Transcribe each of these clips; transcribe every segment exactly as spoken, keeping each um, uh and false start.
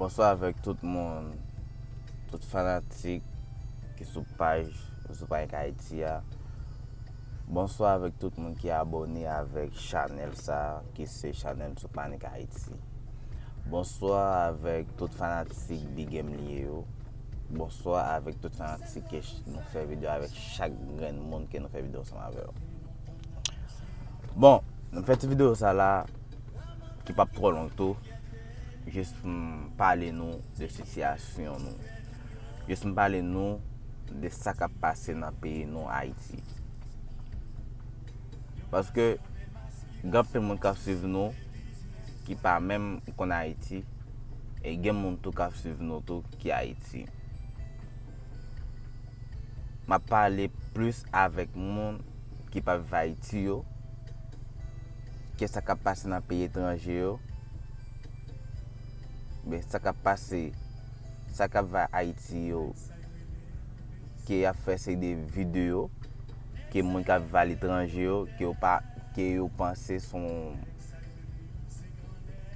Bonswa avèk tout moun, tout fanatik ki sou paj Zoupanik Ayiti a. Bonswa avèk tout moun ki abòne avèk chanèl sa a, ki se chanèl Zoupanik Ayiti. Bonswa avèk tout fanatik Big M li ye yo. Bonswa avèk tout fanatik ke ch- nou fè videyo avèk chak grenn moun ke nou fè videyo ansanm avè yo. Bon, m fè ti videyo sa la ki p ap twò long tou. Jis pou m pale nou de sitiyasyon nou. Jis pou m pale nou de sa k ap pase nan peyi nou Ayiti. Paske gen anpil moun k ap swiv nou ki pa menm konn Ayiti, e gen moun tou k ap swiv nou tou ki Ayiti. M ap pale plis avèk moun ki pa viv Ayiti yo, ke sa k ap pase nan peyi etranje yo, ben sa k ap pase, sa k ap viv Ayiti yo, ke y ap fè se de videyo, ke moun k ap viv aletranje yo, ke yo pa, ke yo panse se yon,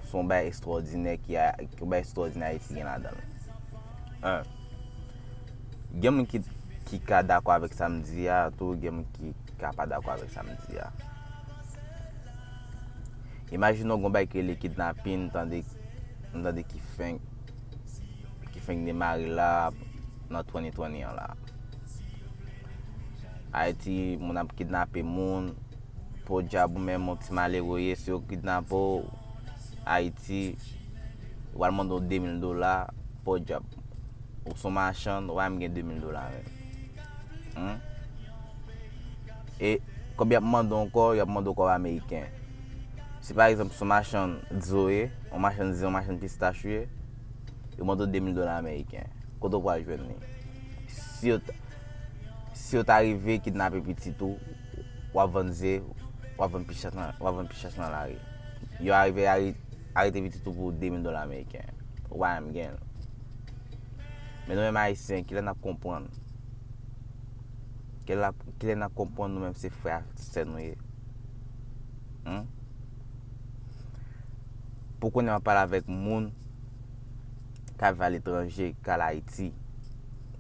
se yon bagay ekstwòdinè ki a, ki yon bagay ekstwòdinè Ayiti gen ladan l. Gen moun ki, ki ka dakò avèk sa m di a, tou gen moun ki ka pa dakò avèk sa m di a. Imajine w gon bagay ki rele kidnapin, m tande, m tande ki fenk, ki fenk demare la nan twenty twenty an la. Ayiti, moun ap kidnape moun, podyab ou menm yon ti malere w ye, si yo kidnape w Ayiti, yo pral mande w de mil dola, podyab. Ou se yon machann, ou pa menm gen de mil dola menm. Hmm? E kòb y ap mande w ankò, y ap mande w kòb ameriken. Si pa egzanp, se yon machann di w ye, yon machann di, yon machann pistach ou ye, yo mande w de mil dola ameriken. Kote w pral jwenn li? Si yo t- si yo ta rive kidnape pitit ou, w ap vann ze, w ap vann pistach nan, w ap vann pistach nan lari. Yo arive ari- arete pitit ou pou de mil dola ameriken. Ou pa menm gen l. Men nou menm Ayisyen, kilè n ap konprann? Kilè, kilè n ap konprann nou menm se frè ak sè nou ye? Hmm? Pou kounye a, m ap pale avèk moun k ap viv aletranje, k al Ayiti.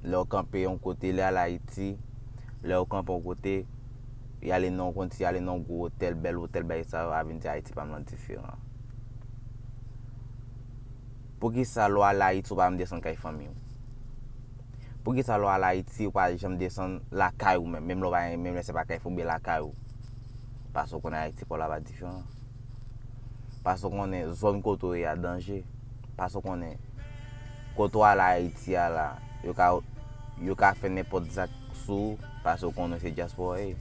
Lè w kanpe yon kote, lè al Ayiti, lè w kanpe yon kote, y ale nan yon konti, y ale nan yon gwo otèl, bèl otèl, bagay sa yo, a vin di Ayiti pa m lan diferan. Poukisa lè w al Ayiti, w pa janm desann kay fanmi w? Poukisa lè w al Ayiti, w pa janm desann lakay ou menm, menm lè w pa, menm lè se pa kay fanmi w, lakay ou? Paske w konnen Ayiti pa w la pa diferan. Paske w konnen zòn kote w ye a danje. Paske w konnen kote w al Ayiti a la, yo ka, yo ka fè nenpòt zak sou ou, paske w konnen se dyaspora w ye.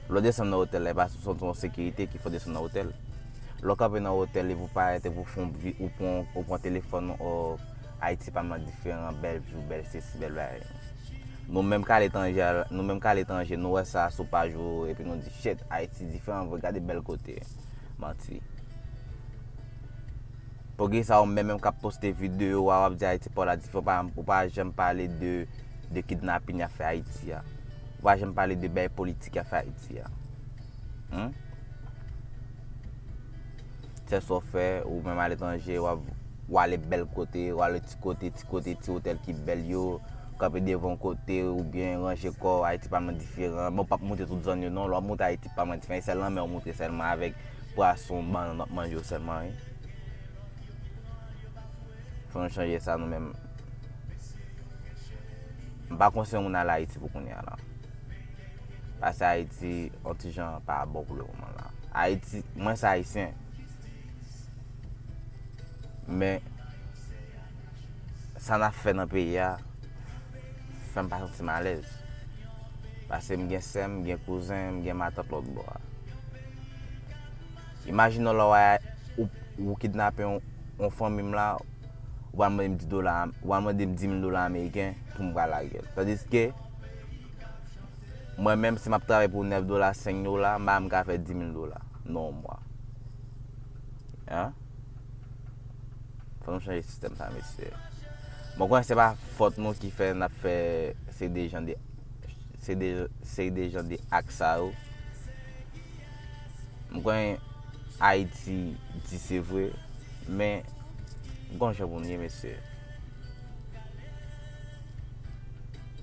Lè w desann nan otèl la, e pa sou, sou, sou sekirite ki fè w desann nan otèl. Lè w kanpe nan otèl, epi w parèt, epi w fè yon vi-, ou pran, ou pran telefòn, o, Ayiti pa m lan diferan, bèl vi, bèl sesi, bèl bagay. Nou menm k aletranje, nou menm k aletranje, nou wè sa sou paj ou, epi nou di, shit, Ayiti diferan vre, gade bèl kote. Manti. Poukisa ou menm, menm k ap poste videyo a, w ap di Ayiti pa w la diferan, ou pa, ou pa janm pale de, de kidnapin y ap fè Ayiti a? Ou pa janm pale de bagay politik y ap fè Ayiti a? Hmm? Sèl sa w fè, ou menm aletranje, w ap, w ale bèl kote, w ale ti kote, ti kote, ti otèl ki bèl yo, kanpe devan yon kote, oubyen ranje kò w, Ayiti pa m lan diferan. Men w p ap moute tout zòn yo non, lè w ap moute Ayiti pa m lan diferan, e sèl lanmè w moute sèlman avèk pwason, bannann w ap manje yo sèlman, wi. Fò nou chanje sa nou menm. M pa konseye moun al Ayiti pou kounye a la. Pase Ayiti, yon ti jan pa bon pou le moman la. Ayiti, mwen se Ayisyen. Men, sa n ap fè nan peyi a, fè m pa santi m alèz. Paske m gen sè m, m gen kouzen, m gen matant lòt bò a. Imajine w lè w a, ou, ou kidnape yon, yon fanmi m la, ou pral mande m di dola, ou pral mande m di mil dola ameriken pou m pral lage l. Tandiske, mwen menm, si m ap travay pou nèf dola, senk dola, m pa menm ka fè di mil dola nan yon mwa. Hein? Fò nou chanje sistèm sa, mesye. Bon, konnen se pa fòt nou ki fè n ap fè se de jan de, se de, se de jan de ak sa yo. M konnen Ayiti di se vre, men Gon jan pou m ye, mesye.